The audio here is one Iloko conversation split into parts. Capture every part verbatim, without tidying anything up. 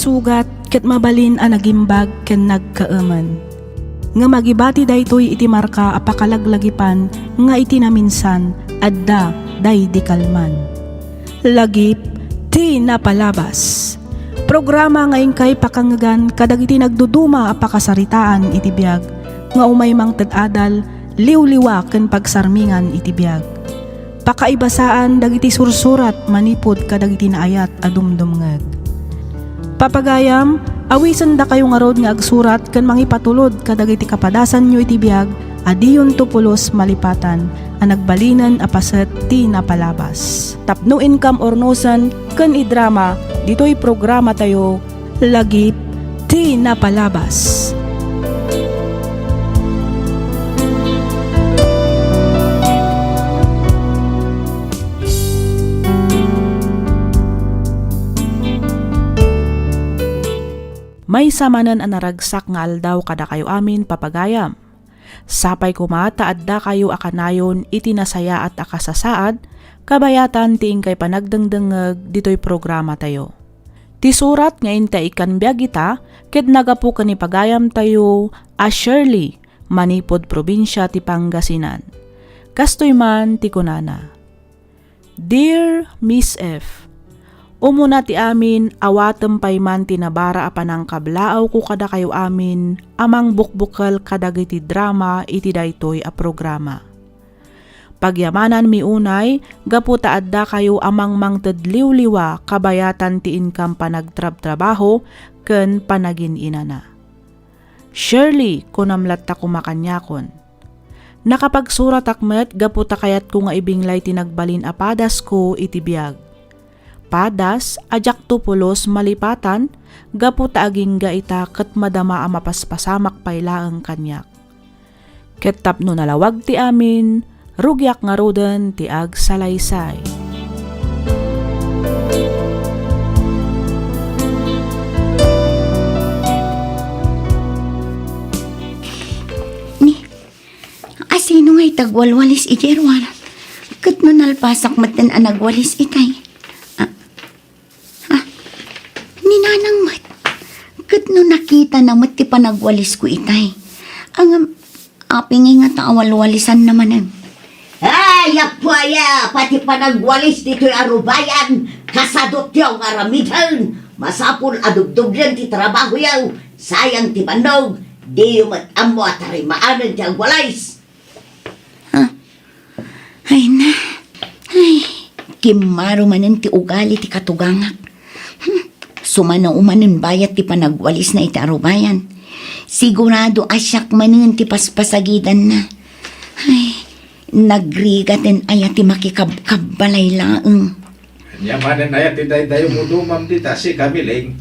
Sugat ket mabalin a nagimbag ken nagkaemen. Ngem agibati daytoy iti marka a pakalaglagipan nga iti naminsan, adda daydi kalman. Lagip ti napalabas. Programa nga inkay pakangngegan kadagiti nagduduma a pakasaritaan iti biag nga umay mangted adal, liwliwa ken pagsarmingan iti biag. Pakaibasaan dagiti sursurat manipud kadagiti naayat a dumdumngeg. Papagayam, awisendakayo ngarud nga agsurat ken mangipatulod kadagiti kapadasanyo iti biag a diyonto pulos malipatan a nagbalinen a paset ti napalabas. Tapno inkam urnosen ken idrama ditoy programatayo, Lagip ti Napalabas. Maysa manen a naragsak nga aldaw kadakayo amin, papagayam. Sapay koma ta addakayo a kanayon iti nasayaat a kasasaad, kabayatan ti inkay panagdengdengngeg ditoy programatayo. Ti surat nga inta ikkan biag ita ket nagapu ken ni pagayamtayo a Shirley, manipud probinsia ti Pangasinan. Kastoy man ti kunana, Dear Miss F, umuna ti amin, awatem pay man ti nabara a panangkablaawko kadakayo amin a mangbukbukel kadagiti drama iti daytoy a programa. Pagyamananmi unay gapu ta addakayo a mangmangted liwliwa kabayatan ti inkam panagtrabtrabaho ken panagin-inana. Shirley, kunam latta koma kaniakon. Nakapagsuratak met gapu ta kayatko nga ibinglay ti nagbalin a padasko iti biag. Padas a diakto pulos malipatan gapu ta agingga ita ket madama a mapaspasamak pay laeng kaniak. Ket tapno nalawag ti amin, rugiak ngaruden ti agsalaysay. Ni, asino ngay ti agwalwalis idiay ruar? Ket no nalpasak metten a nagwalis itay? Ah, Ah, ni Nanang met. Ket no nakitana met ti panagwalisko itay. Ngem, apay ngay ngata a walwalisanna manen? Ay, apo aya, pati panagwalis ditoy a rubayan, kasadutyo nga aramiden. Masapul a dugduglen ti trabahoyo. Sayang ti bannog, diyo met ammo a tarimaanen ti agwalis. Ah, Ay na. Ay, kimmaro manen ti ugali ti katugangak. Hmm, sumanaw manen bayat ti panagwalisna iti arubayan. Sigurado a siak manen ti paspasagidanna. Ay, nagrigaten aya ti makikabkabbalay laeng. Ania manen aya ti daydayo mo dumam dita, si Kamiling?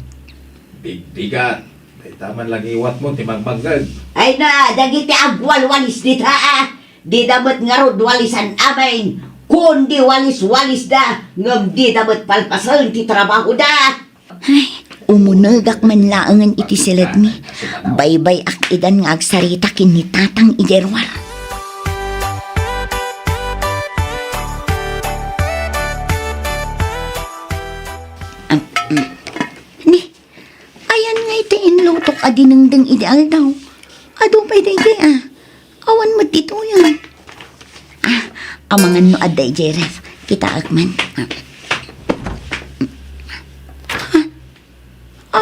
Bigbigat. Dayta man langiwatmo ti magmangngeg. Ay na, dagiti agwalwalis dita, ah. Dida met ngarud walisan amin, kundi walis-walisda, ngem dida met palpasen ti trabahoda. Ay, umunegak man laengen iti siledmi. Baybay-ak idan nga agsarita ken ni Tatang idiay ruar. Am, mm. Ni, ayan ngay ti inlutok a dinengdeng idi aldaw. Adu pay daydiay, ah. Awan met ditoy, ah. Ah, amangan no adda idiay ref. Kitaek man. Ah. Ah,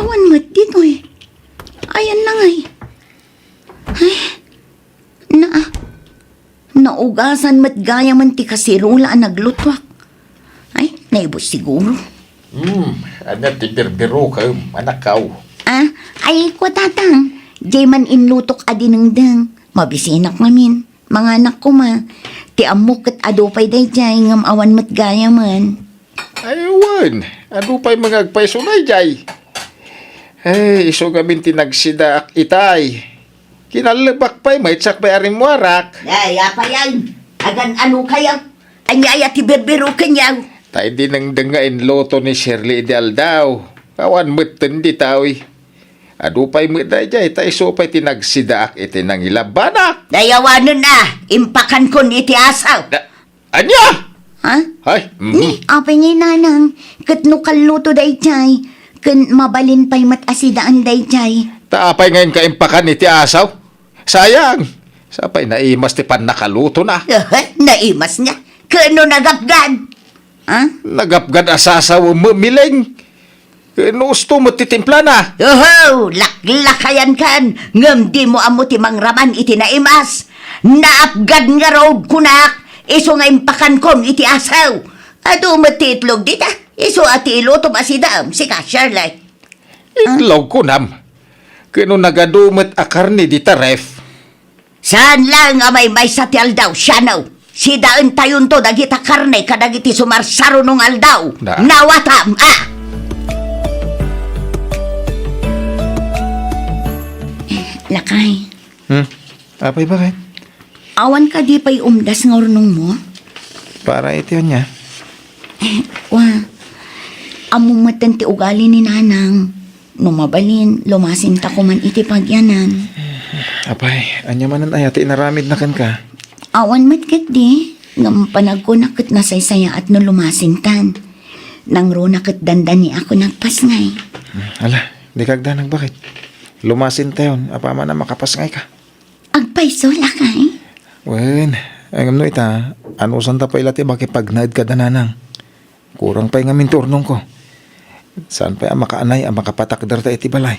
awan met ditoy. Ayan na ngay. Ay, na, ah. Naugasan met gayamen ti kaserola a naglutuak. Ay, naibus siguro. Hmm, ania ti birbirokem, anakkaw? Ah, ay, kua, Tatang, diay man inlutok a dinengdeng. Mabisinak ngamin. Manganak koma. Ti ammok ket adu pay daydiay ngem awan met gayamen. Ay, wen, adu pay nga agpayso daydiay. Ay, isu ngamin ti nagsidaak itay. Kinallebak pay, maysa pay a rimmuarak. Ay, apayan, agan-ano kayo? Ania aya ti birbirokenyo? Ta idi nangdeng nga inluto ni Shirley idi aldaw, awan metten ditoy. Adu pay met daydiay, ta isu pay ti nagsidaak iti nangilabanak. Dayawanen a, impakankon iti asaw. Da-, Ania? Ha? Ay, mhm. Ni, apay ngay, Nanang, ket no kalluto daydiay, Ken mabalin pay met a sidaen daydiay. Ta apay nga inka impakan iti asaw? Sayang! Sapay naimas ti pannakalutona. Aha, naimas nga. Ken no nagapgan? Ha? Nagapgan a sasawem, Mileng. Ken no usto met ti timplana. Oho, laklakayankan. Ngem dimo ammo ti mangraman iti naimas. Naapgan ngarud, kunak, isu nga impakankom iti asaw. Adu met ti itlog dita. Isu a ti ilutom a sidaem, sika, Shirley. Itlog, kunam. Ken no nagadu met a karne dita ref. Saan laeng a maymaysa ti aldaw, siano? Sidaentayonto dagita karne kadagiti sumarsarunong aldaw. Na. Nawatam, a! Lakay. Hmm? Apay, bakit? Awan kadi pay umdas nga urnongmo? Para iti ania? Wa, ammo metten ti ugali ni Nanang. No mabalin, lumasinta koman iti pagyanan. Apay, ania manen aya ti inaramidna kenka? Awan met ketdi, ngem panagkunak ket nasaysayaat no lumasintan. Nangruna ket dandani a nagpasngay. Hmm, ala, dika agdanag, bakit? Lumasintayon, apaman a makapasngayka. Agpayso, lakay? Wen, ngem no ita, anusanta pay la ti makipagnaed kada Nanang. Kurang pay ngamin ti urnongko. Saan pay a makaanay a makapatakderta iti balay?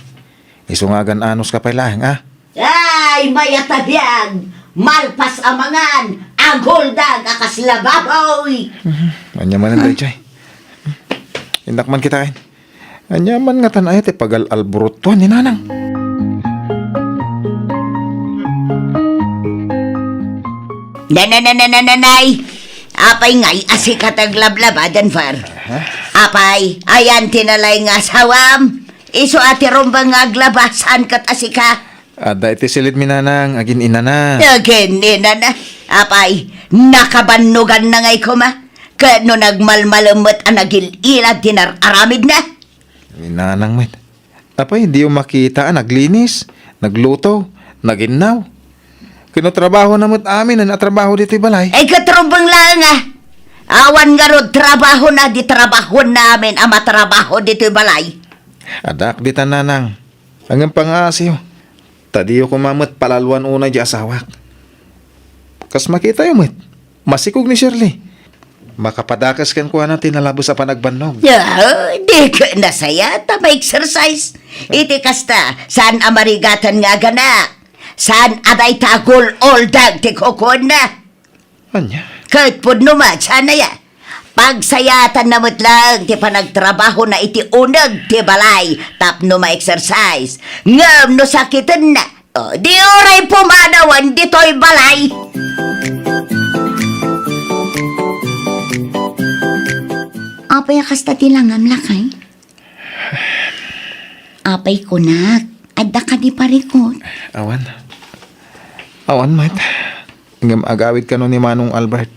Isu nga agan-anuska pay laeng, a? Ay, mayat a biag! Malpas a mangan, aguldag a kasla baboy! Mhm. Ania manen daydiay? Innak man kitaen. Ania man ngatan aya ti pagal-alburutuan ni Nanang? Nanananananay! Apay ngay a sika ti aglablaba, Denver? Aha. Apay, ayan ti nalay nga asawam? Isu a ti rumbeng nga aglaba, saan ket a sika? Adda iti silidmi, Nanang, agin-inana. Agin-inana? Apay, nakabannoganna ngay koma? Ket no nagmalmalem met a nagil-ilad ti nar-aramidna? Ni Nanang met. Apay, diyo makita a naglinis, nagluto, naginnaw? Ken no trabahona met amin a trabaho ditoy balay? Ay, ket rumbeng laeng, a. Awan ngarud trabahona, di trabahoenna amin a matrabaho ditoy balay. Addaak ditan, Nanang. Ngem pangaasiyo, ta diyo koma met palaluan unay di asawak. Kas makitayo met, masikog ni Shirley. Makapadakes kenkuana ti nalabes a panagbannog. Ah, di ket nasayaat a ma-exercise. Iti kasta, saan a marigatan nga aganak. Saan a dayta agul-uldag ti kukuana. Ania? Ket pudno met, saan aya? Pagsayaatanna met laeng ti panagtrabahona iti uneg ti balay tapno ma-exercise. Ngem no sakitenna, o, di uray pumanawen ditoy balay. Apay a kasta ti langam, lakay? Apay kunak, adda kadi parikut? Awan. Awan met. Ngem agawid kano ni Manong Albert.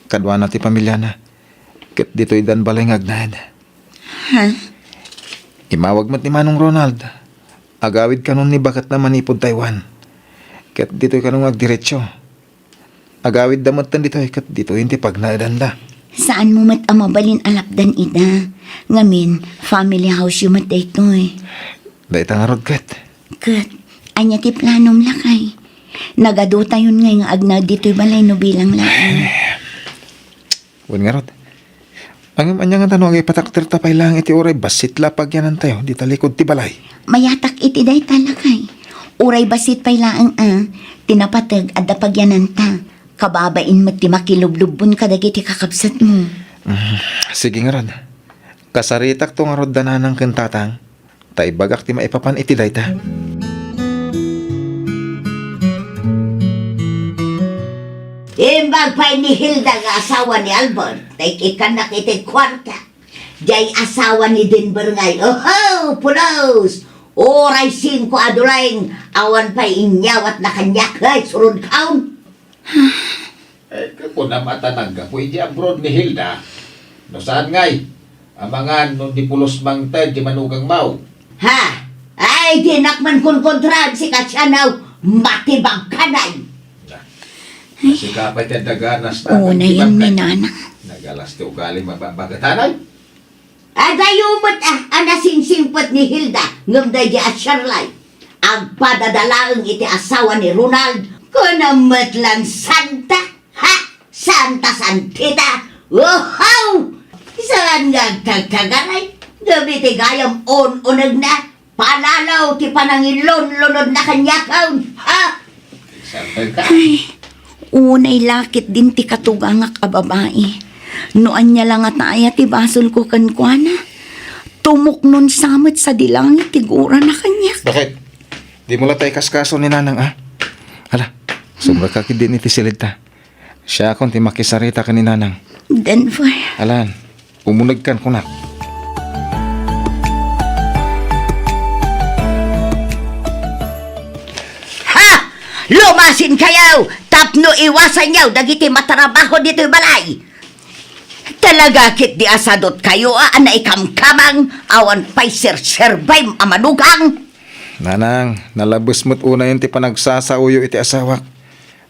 Kaduana ti pamiliana. Ket ditoy dan balay nga agnaed. Ha? Imawag met ni Manong Ronald. Agawid kano ni baketna manipud Taiwan. Ket ditoy kano nga agdiretso. Agawidda metten ditoy ket ditoyen ti pagnaedanda. Saanmo met a mabalin a lapdan ida. Ngamin, family house-yo met daytoy. Dayta ngarud ket. Ket, ania ti planom, lakay? Nagadutayon ngay nga agnaed ditoy balay no bilang laeng. Wen ngarud. Ngem ania ngata no agipatakderta pay laeng iti uray bassit la pagyanantayo dita likud ti balay? Mayatak iti dayta, lakay. Uray bassit pay laeng a, ti napateg adda pagyananta. Kababain met ti makilublubbon kadagiti kakabsatmo. Mm, sige ngarud. Kasaritakto ngarud da nanang ken tatang. Ta ibagak ti maipapan iti dayta. Imbag pay ni Hilda nga asawa ni Albert, ta ikkannak iti kuarta. Diay asawa ni Denver ngay, oho, pulos! Uray singko a dollar, awan pay inyawatna kaniak, ay, surod kaon. Eh, kunam a ta naggapu iti abroad ni Hilda. No saan ngay, amangan no di pulos mangted ti manugangmo. Ha? Ay, dinak man kunkontraan sika, Sianaw. Matibag ka, nay. Na, nasika pay ti adda ganas ta. Oo, nagtibag ni ka. Nana. Nagalas ti ugali, mababaga tanay. Adayo met, ah, Nasingsingpet ni Hilda ngem daydi a Shirley. Agpadada laeng iti asawa ni Ronald. Kunam met lang santa. Ha? Santa Santita? Uhaw! Saan nga agkagkagaray? Gapu iti gayam un-unegna, palalo ti panangilunlunodna kaniak, ha? Ay, unay lakit din ti katugangak a babai. No ania la nga taya ti basolko kenkuana, tumuknon sa met sadi langit ti gurana kaniak. Bakit? Dimo la ta ikaskaso ni Nanang, a? Hala, sumrekka ketdin iti siled ta. Siakon ti makisarita ken ni Nanang. Denver. Alan, umunegkan kunak. Ha! Lumasinkayo tapno iwasanyo dagiti matrabaho ditoy balay. Talaga ketdi a sadotkayo a naikamkamang awan pay serserbem a manugang. Nanang, nalabes met unayen ti panagsasaoyo iti asawak.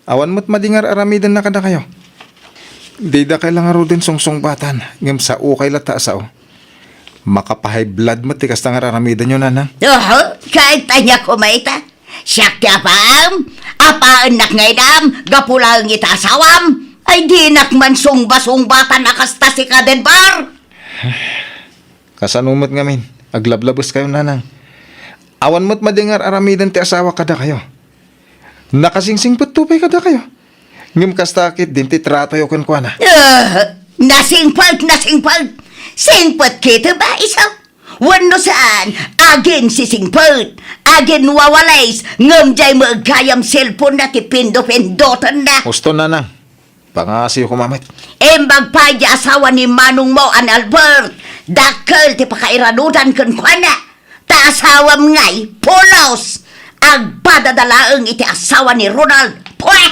Awan met madi nga ar-aramidenna kadakayo. Didakay la ngaruden sungsungbatan, ngem saokay latta a sao. Makapa-high blood met ti kasta nga ar-aramidenyo, Nanang. Oho, kahit ania koma ita. Siak ti apaam, apaennak nga inam, gapu laeng ita asawam. Ay, dinak man sungba-sungbatan a kasta sika, Denver. Kasano met ngamin? Aglablabeskayo, Nanang. Awan met madi nga ar-aramiden ti asawak kadakayo. Nakasingsingpetto pay kadakayo. Ngem kasta ketdin ti tratoyo kenkuana. Ah, nasingpet, nasingpet. Singpet ketdi ba, iso? Wenno saan, aginsisingpet, aginwawalis, ngem diay meggayam cellphone-na ti pindo-pindotenna. Husto, Nanang. Pangasiyo koma met. Imbag pay diay asawa ni manongmo a ni Albert. Dakkel ti pakairanudan kenkuana. Ta asawam ngay, pulos! Agpadada laeng iti asawa ni Ronald. Pweh!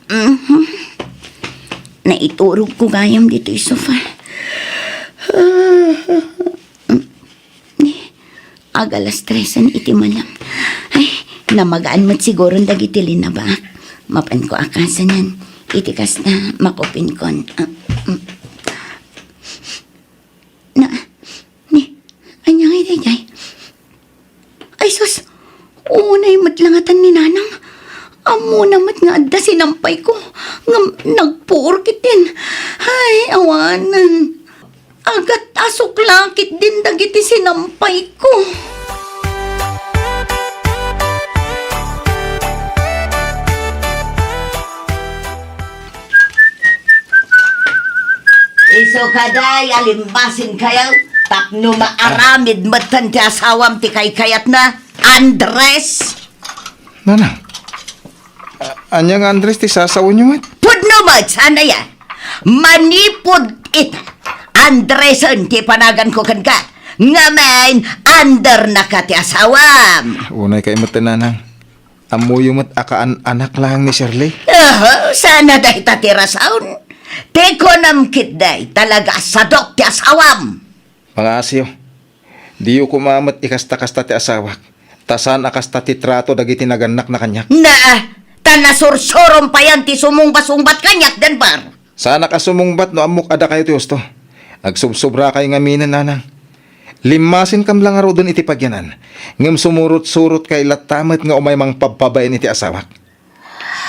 Mhm. Naiturogko gayam ditoy sofa. Aga alas tresen iti malem. Ay, namagaan met siguron dagiti linabaak. Mapanko a kasanen. Iti kasta, makupinkon. Ah, mm. Na, ni, ania ngay daydiay? Ay sus, unay met langatan ni Nanang. Ammona met nga adda sinampayko, ngem nagpuor ketdin. Ay, awanen. Agat-asok la ketdin dagiti sinampayko. Isu kadi a limmasinkayo tapno maaramid metten ti asawam ti kaykayatna, Andres? Nanang, a-, ania nga Andres ti sasawenyo met? Pudno met, saan aya? Manipud ita. Andresen ti panaganko kenka. Ngamin, Andernaka ti asawam. Unay kay metten, Nanang. Ammoyo met a kaan-anak laeng ni Shirley? Aha, saan a dayta ti rason. Ti kunam ketdi, talaga a sadok ti asawam. Pangasiyo, diyo koma met ikasta-kasta ti asawak, ta saan a kasta ti trato dagiti nagannakna kaniak. Naa, ta nasursurom payen ti sumungba-sungbat kaniak, Denver. Saanak a sumungbat no ammok a dakayo ti husto. Agsubsobrakayo ngaminen, Nanang. Limmasinkam la ngaruden iti pagyanan, ngem sumurot-surotkay latta met nga umay mangpabpabain iti asawak.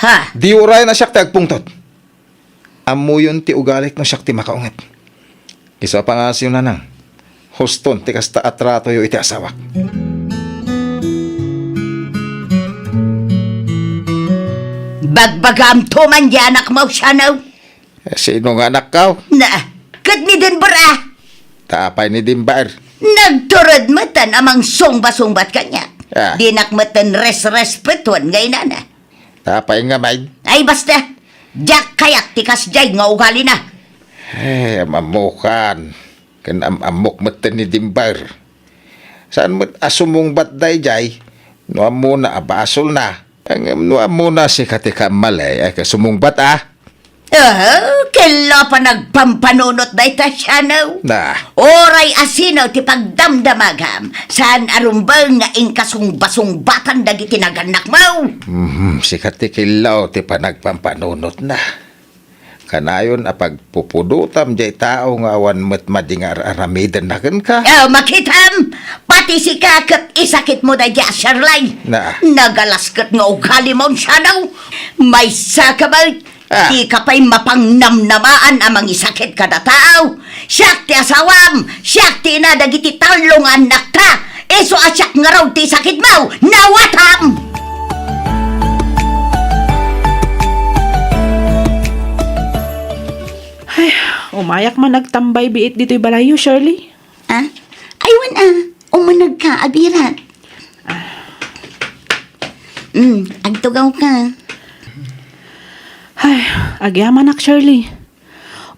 Ha? Diyo urayen a siak ti agpungtot. Ammoyon ti ugalik no siak ti makaunget. Isu a pangasiyo, Nanang. Huston ti kasta a tratoyo iti asawak. Bagbagaamto man diay anakmo, siano? Eh, sino nga anakko? Na, ket ni Denver, a? Ta apay ni Denver? Nagtured metten a mangsungba-sungbat kaniak. Ah. Dinak metten resrespetuen nga inana. Ta apay ngamin? Ay, basta. Diak kayat ti kasdiay nga ugalina. Eh, am-ammokan. Ken am-ammok metten ni Denver. Saan met a sumungbat daydiay? No ammona a basolna. Ngem no ammona sika ti kammalay, ay, ka sumungbat, a? Oh, ket la panagpampanunot dayta siano. Na. Uray a sino ti pagdamdamagam, saan a rumbeng nga inkasungbasungbatan dagiti nagannakmo. Mhm, sika ti killaw ti panagpampanunotna. Kanayon a pagpupudotam diay tao nga awan met madi nga ar-aramidenna kenka. Oh, makitam! Pati sika ket isakitmo daydiay a Shirley. Na. Nagalasket nga ugalimon siano. Maysa ka met. Ah. Dika pay mapangnamnamaan a mangisakit kada tao. Siak ti asawam, siak ti ina dagiti tallo nga annakta. Isu a siak ngarud ti isakitmo, nawatam! Ay, umayak man agtambay biit ditoy balayyo, Shirley. Ah? Ay, wen a, umuneg ka, Abirat. Ah. Mm, agtugaw ka. Ay, agyamanak, Shirley.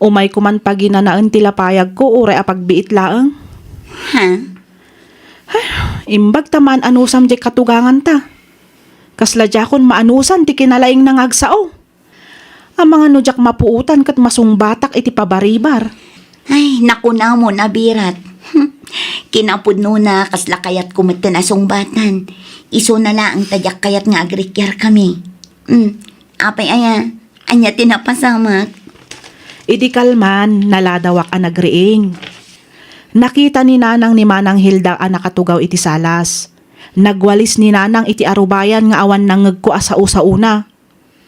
Umayko man paginanaen ti lapayagko uray a pagbiit laeng. Ha? Ay, imbag ta maan-anusam diay katuganganta. Kasla diakon maanusan ti kinalaingna nga agsao. Amangan no diak mapuotan ket masungbatak iti pabaribar. Ay, nakunamon, Abirat. Kinapudnona, kasla kayatko metten a sungbatan. Isuna laeng ta diak kayat nga agrikiarkami. Mm, apay aya, ania ti napasamak? Idi kalman, naladawak a nagriing. Nakita ni Nanang ni Manang Hilda a nakatugaw iti salas. Nagwalis ni Nanang iti arubayan nga awan nangngegko a sao-saona.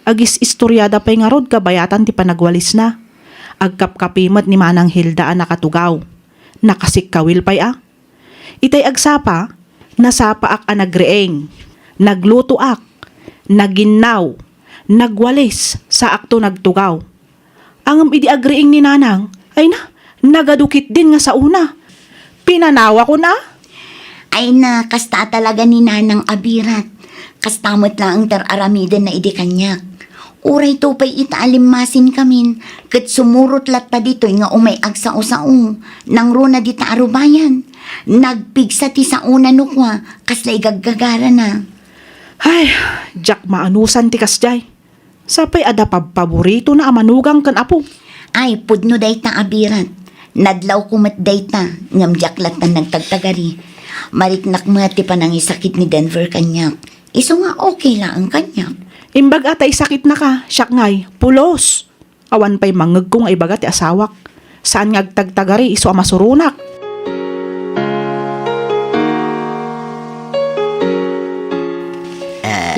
Agis-istoriada pay ngarud kabayatan ti panagwalisna. Agkapkapi met ni Manang Hilda a nakatugaw. Nakasikkawil pay a. Itay agsapa, nasapaak a nagriing, naglutoak, naginnaw, nagwalis, saakto nagtugaw. Ngem idi agriing ni Nanang, ay na, nagadu ketdin nga saona. Pinanawakon a. Ay na, kasta talaga ni Nanang Abirat. Kasta met laeng ti ar-aramidenna idi kaniak. Uray to pay ita a limmasinkamin, ket sumurot latta ditoy nga umay agsao-sao, nangruna dita arubayan. Nagpigsa ti saona no kua, kasla igaggagarana. Ay, diak maanusan ti kasdiay. Sapay adda pabpaboritona a manugang ken apo. Ay, pudno dayta, Abirat. Nadlawko met dayta, ngem diak latta nagtagtagari. Mariknak met ti panangisakit ni Denver kaniak. Isu nga okay laeng kaniak. Imbag a ta isakitnaka, siak ngay, pulos. Awan pay mangngegko nga ibaga ti asawak. Saan nga agtagtagari isu a masuronak.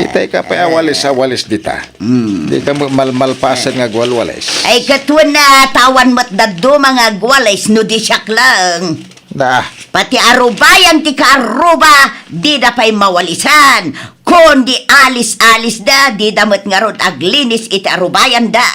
Itay ka pay a walis a walis dita. Mm. Di ka mo malmalpasen nga agwalwalis. Ay, ket wen a, ta awan met dadduma nga agwalis no di siak laeng. Da. Pati arubayan ti kaaruba, dida pay mawalisan. Kundi alis-alisda, dida met ngarud aglinis iti arubayanda.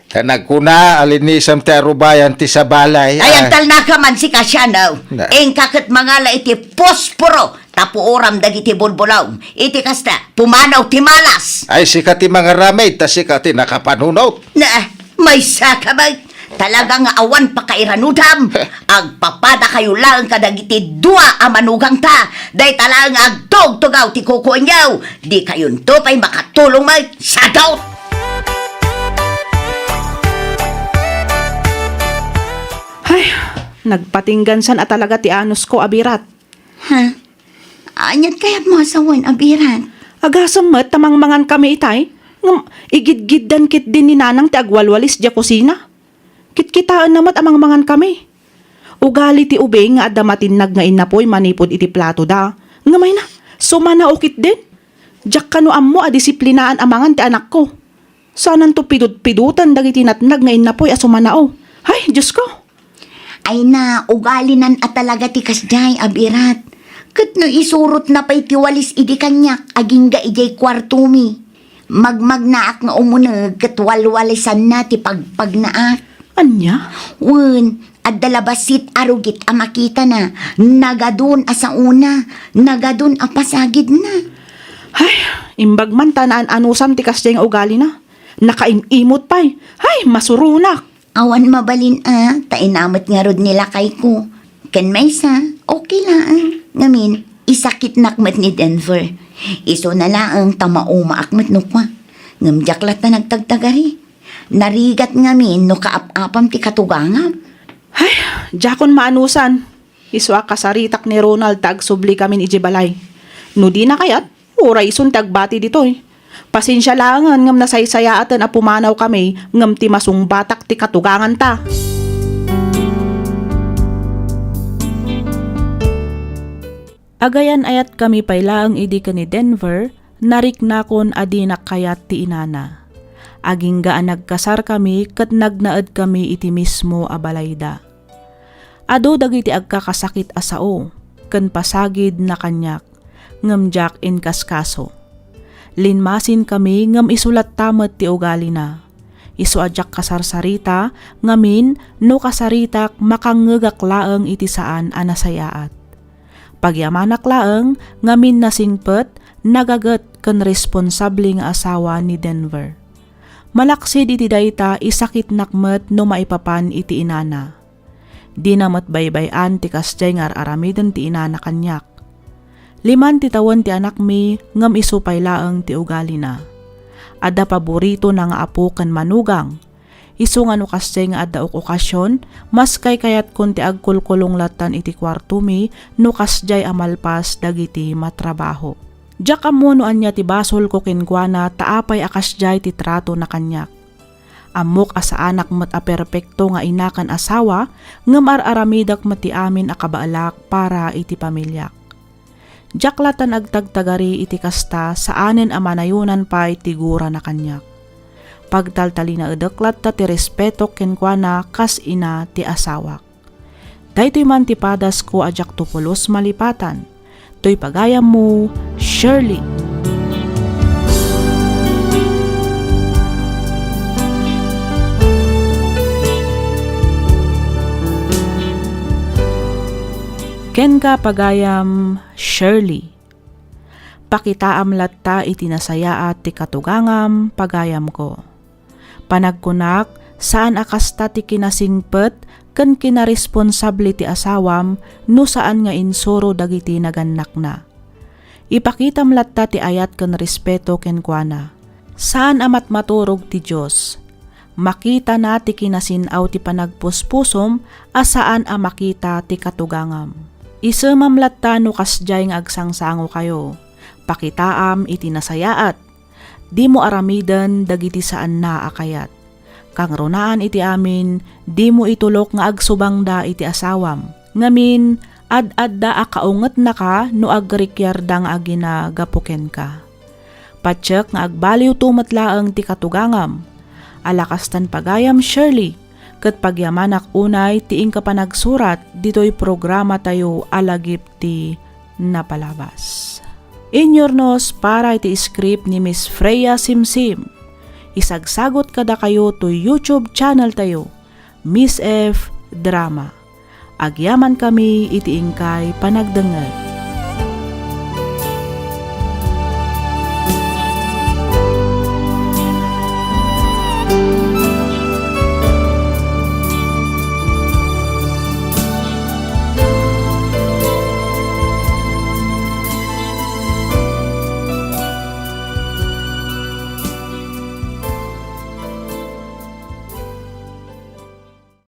Ta nagkuna a linisem ti arubayan ti sabali. Ay, ah, agtalnaka man sika, siano. Na. Inka ket mangala iti posporo, ta puoram dagiti bulbulong. Iti kasta, pumanaw ti malas. Ay, sika ti mangaramid, ta sika ti nakapanunot. Na, maysa ka met. Talaga nga awan pakairanudam. Agpapadakayo laeng kadagiti dua a manugangta. Dayta laeng nga agtugtugaw ti kukuenyo. Dikayonto pay makatulong met. Sadot! Ay, nagpatinggansan a talaga ti anusko, Abirat. Ha? Aniat kayatmo a sawen, Abirat? Agasem met ta mangmangan kami itay, ngem igidgiddan ketdin ni Nanang ti agwalwalis diay kusina. Kitkitaenna met a mangmangan kami. Ugali ti ubing nga adda matinnag nga innapuy manipud iti platoda. Ngem ay na, sumanao ketdin. Diak kano ammo a disiplinaan a mangan ti anakko. Saananto pidutpidutan dagiti natnag nga innapuy a sumanao. Ay, Diosko! Ay na, ugalinan a talaga ti kasdiay, Abirat. Ket no isurotna pay ti walis idi kaniak, agingga idiay kuartomi. Magmagnaak nga umuneg ket walwalisanna ti pagpagnaak. Ania? Wen, adda la bassit a rugit a makitana, nagadun a saona, nagadun a pasagidna. Ay, imbag man ta naan-anusam ti kasdiay nga ugalina. Nakaim-imot pay. Ay, masuronak! Awan mabalin a, ta inamet ngarud ni lakayko. Ken maysa, okay laeng. Ngamin, isakitnak met ni Denver. Isuna laeng ta maumaak met no kua. Ngem diak latta nagtagtagari. Narigat ngamin no kaap-apam ti katugangam. Ay, diakon maanusan. Isu a kasaritak ni Ronald ta agsubli kamin idiay balay. No dina kayat, uray isun ti agbati ditoy. Pasensia laengen ngem nasaysayaaten a pumanaw kami ngem ti masungbatak ti katuganganta. Agayan-ayatkami pay laeng idi ken ni Denver, nariknakon a dinak kayat ti inana. Agingga a nagkasarkami ket nagnaedkami iti mismo a balayda. Adu dagiti agkakasakit a sao ken pasagidna kaniak, ngem diak inkaskaso. Linmasinkami ngem isu latta met ti ugalina. Isu a diak kasarsarita, ngamin, no kasaritak, makangngegak laeng iti saan a nasayaat. Pagyamanak laeng, ngamin nasingpet, nagaget, ken responsable nga asawa ni Denver. Malaksid iti dayta, isakitnak met no maipapan iti inana. Dina met baybay-an ti kasdiay nga ar-aramiden ti inana kaniak. Liman ti tawen ti anakmi, ngem isu pay laeng ti ugalina. Adda paboritona nga apo ken manugang. Isu nga no kasdiay nga adda ok-okasion, mas kaykayatkon ti agkulkulong lattan iti kuartomi no kasdiay a malpas dagiti matrabaho. Diak ammo no ania ti basolko kenkuana ta apay a kasdiay ti tratona kaniak. Ammok a saanak met a perpekto nga ina ken asawa, ngem ar-aramidek met ti amin a kabaelak para iti pamiliak. Diak lattan agtagtagari iti kasta saanen a manayonan pay ti gurana kaniak. Pagtaltalinaedek latta ti respetok kenkuana kas ina ti asawak. Daytoy man ti padasko a diakto pulos malipatan. Toy pagayammo, Shirley. Kenka, pagayam Shirley. Pakitaam latta iti nasayaat ti katugangam, pagayamko. Panagkunak, saan a kasta ti kinasingpet ken kinaresponsable ti asawam no saan nga insuro dagiti nagannakna. Ipakitam latta ti ayat ken respeto kenkuana. Saan a matmaturog ti Dios. Makitana ti kinasin-aw ti panagpuspusom a saan a makita ti katugangam. Isemam latta no kasdiay nga agsangsangokayo. Pakitaam iti nasayaat. Dimo aramiden dagiti saanna a kayat. Kangrunaan iti amin, dimo itulok nga agsubangda iti asawam. Ngamin, ad-adda a kaungetnaka no agrikiarda nga agina gapu kenka. Patiek nga agbaliwto met laeng ti katugangam. Ala kastan pagayam, Shirley, ket pagyamanak unay ti inka panagsurat ditoy programatayo a Lagip ti Napalabas. Inyurnos para iti script ni Miss Freya Simsim. Isagsagot kadakayo toy YouTube channel tayo, Miss F Drama. Agyamankami iti inkay panagdengngeg.